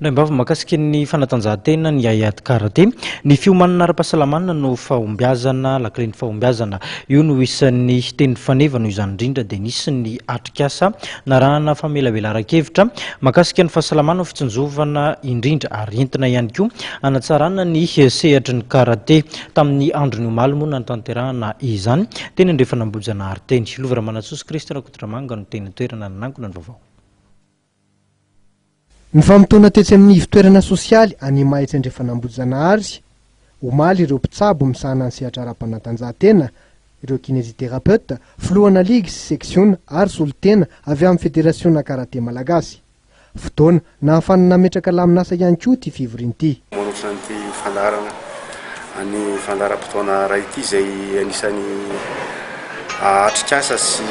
Indraimbava mahakasika ny fanatanjahantena, ny haiady karate. Ny fiomanana ara-pahasalamana no fahombiazana, lakilen'ny fahombiazana. Io no isan'ny teny faneva noho izany indrindra dia nisy ny atrikasa narahana famelabelaran-kevitra mahakasika ny fahasalamana ho fitsinjovana indrindra ary entina ihany koa hanatsarana ny sehatry ny karate. Tamin'ny andron'ny omaly moa nanatanterahana izany teny Andrefanambohijanahary teny. Lova Ramanantsoa sy Christian Rakotoramanga no teny an-toerana nanangona ny vaovao. Nifamotoana tetsy amin'ny ivon-toerana sosialy any Mahitsy Andrefanambohijanahary, omaly ireo mpitsabo misahana ny sehatra ara-panatanjahantena, ireo kinésithérapeutes, filohana ligy sy seksiona ary solontena avy amin'ny federasiona karate malagasy. Fotoana nahafahana nametraka lamin'asa ihany koa ity fivoriana ity. Manotrona an'ity fandaharana ny fandaharam-potoana iray ity izay anisan'ny atrikasa sy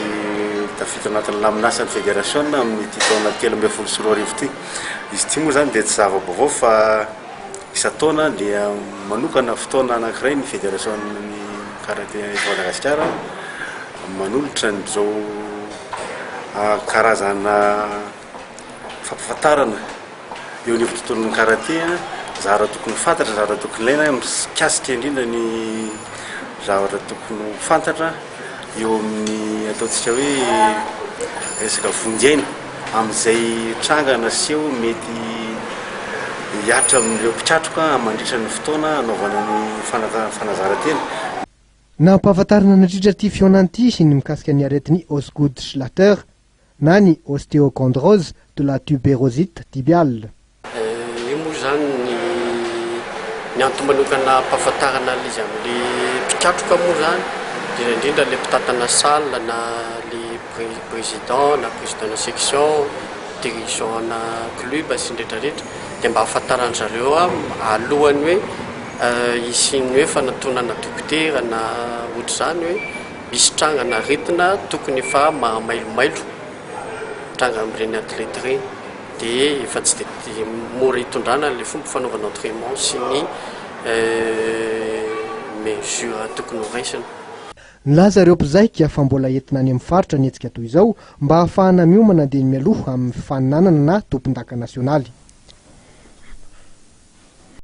tafiditra anatin'ny lamin'asan'ny federasiona amin'ity taona 2013 ity. Izy ity moa izany dia tsy zava-baovao fa isan-taona dia manokana fotoana anankiray ny federasion'ny karate eto Madagasikara manolotra an'izao karazana fampahafantarana eo anivon'ny tontolon'ny karate, zavatra tokony ho fantatra, zavatra tokony ilaina, mikasika indrindra ny zavatra tokony ho fantatra eo amin'ny ataontsika hoe resaka vonjy aina amin'izay tranga na seho mety hihatra amin'ireo mpikatroka mandritra ny fotoana hanaovana ny fanazaran-tena. Nampahafantarina nandritra ity fihaonana ity ny mikasika ny aretin'i Osgood-Schlatter na ny ostéochondrose de la tubérosite tibiale. Io moa izany ny ny antony manokana ampahafantarana an'ilay izy amin'ilay mpikatroka moa izany, indrindra indrindra ilay mpitantana salle na ilay président na président-na section, dirigeant-na club sy ny rehetra rehetra dia mba ahafantaran-dry zareo alohan'ny hoe hisian'ny hoe fanatonana dokotera na ohatr'izany hoe misy trangana aretina tokony efa mahamailomailo mitranga amin'ireny athlètes ireny dia efa tsy dia mora hitondrana ilay fomba fanaovana entraînement sy ny mesures tokony ho raisina. Nilaza ireo mpizaika fa mbola entina any amin'ny faritra ny hetsika toy izao mba hahafahana miomana dieny mialoha amin'ny fifaninanana na tompondaka nasionaly.